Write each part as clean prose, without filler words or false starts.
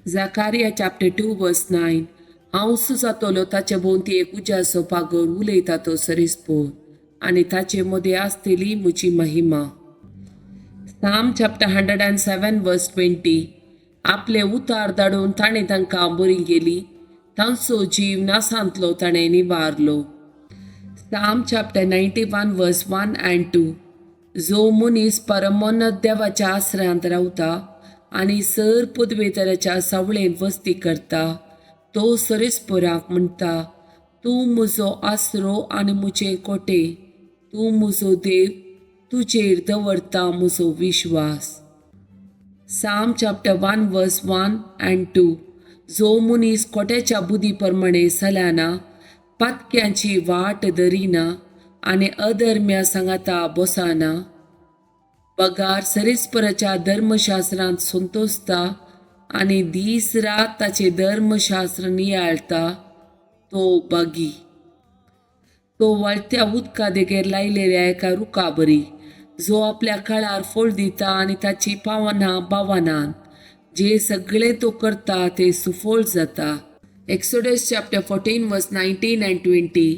Zechariah chapter 2 verse 9, हांव जातलो ताचे भोंवती एक उज्याचो पागोर, उलयता तो सरेस्पोर, आनी ताचे मदें आसतली म्हजी महिमा. Psalm chapter 107 verse 20, आपले उतार धाडून ताणें तांकां बरी गेली, तांचो जीव नासांतलो ताणें निवारलो. Psalm chapter 91 verse 1 and 2, जो मनीस परमोन्नत देवाच्या आसऱ्यांत रावता आनी सर पदवेतराच्या सावळेंत वस्ती करता, तो सरेस्पोराक म्हणटा, तूं म्हजो आसरो आनी म्हजें कोटे, तूं म्हजो देव, तुजेर दवरता म्हजो विश्वास. Psalm chapter 1 verse 1 and 2, जो मनीस कोट्याच्या बुद्धी प्रमाणे चलना, पातक्यांची वाट धरिना आनी अधर्म्या सांगाता बसना, बगार सरेस्पराच्या धर्मशास्त्रांत संतोसता आनी दीस रात ताचें धर्मशास्त्र नियाळता, तो बागी. तो वळत्या उदका देगेर लायलेल्या एका रुखा बरी, जो आपल्या काळार फळ दिता आनी ताची पावना बावनान, जे सगळें तो करता तें सुफळ जाता. Exodus chapter 14 verse 19 and 20,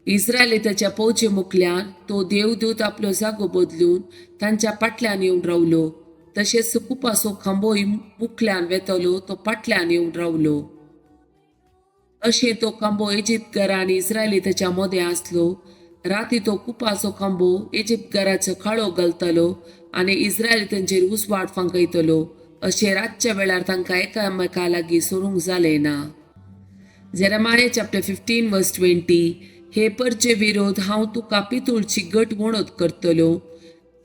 इस्रायलिताच्या पोवचे मुखल्यान तो देवदूत आपलो जागो बदलून तांच्या फाटल्यान येवन रावलो, तशेंच कुपासो खांबोय मुखल्यान वेतलो तो फाटल्यान येवन रावलो. अशें तो खांबो इजिप्तकार आनी इस्रायलिताच्या मदें आसलो. राती तो कुपाचो खांबो इजिप्तकाराचो काळो घालतालो आनी इस्रायलितांचेर उजवाड फांकयतलो. अशें रातच्या वेळार तांकां एकामेका लागीं सरूंक जालें ना. Jeremiah chapter 15 verse 20, हे परचे विरोध हांव तुका पितूळची गट वणत करतलो,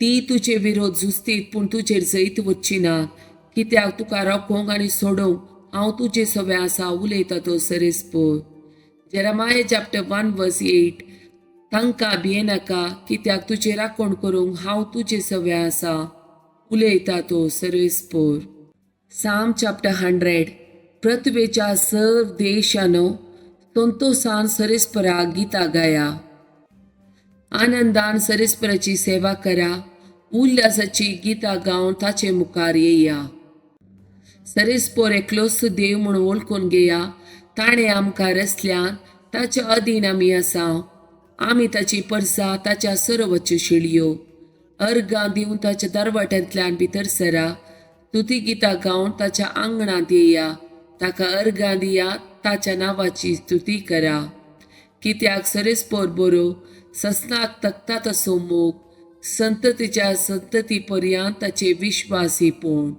ती तुजे विरोध झुजतीत पूण तुजेर जैत वच्ची ना, कित्याक तुका राखोवंक आनी सोडोवंक हांव तुजे सवे आसा, उलयता तो सरेस्पोर. Jeremiah chapter 1 verse 8, तांकां भियेनाका, कित्याक तुजे राखण करूंक हांव तुजे सवे आसा, उलयता तो सरेस्पोर. साम चॅप्टर 100, पृथ्वेच्या सर्व देशानो संतोसान सरेस्परा गीता गाया, आनंदान सरेस्पराची सेवा करा, उल्हासाची गीतां गावन ताचे मुखार येया. सरेस्पोर एकलोच देव म्हूण वळखून घेया, ताणें आमकां रचल्यान, ताच्या अधीन आमी आसा, आमी ताची परसा, ताच्या सरोवच्यो शिळयो. अर्गां दिवन ताच्या दरवाट्यांतल्यान भितर सरा, तुती गितां गावन ताच्या आंगणांत येया, ताका अर्गां दिया, ताच्या नांवाची स्तुती करा. कित्याक सरेस्पोर बरो, ससनाक तकता तसो मोग, संततीच्या संतती पर्यंत ताचे विश्वासी पूण.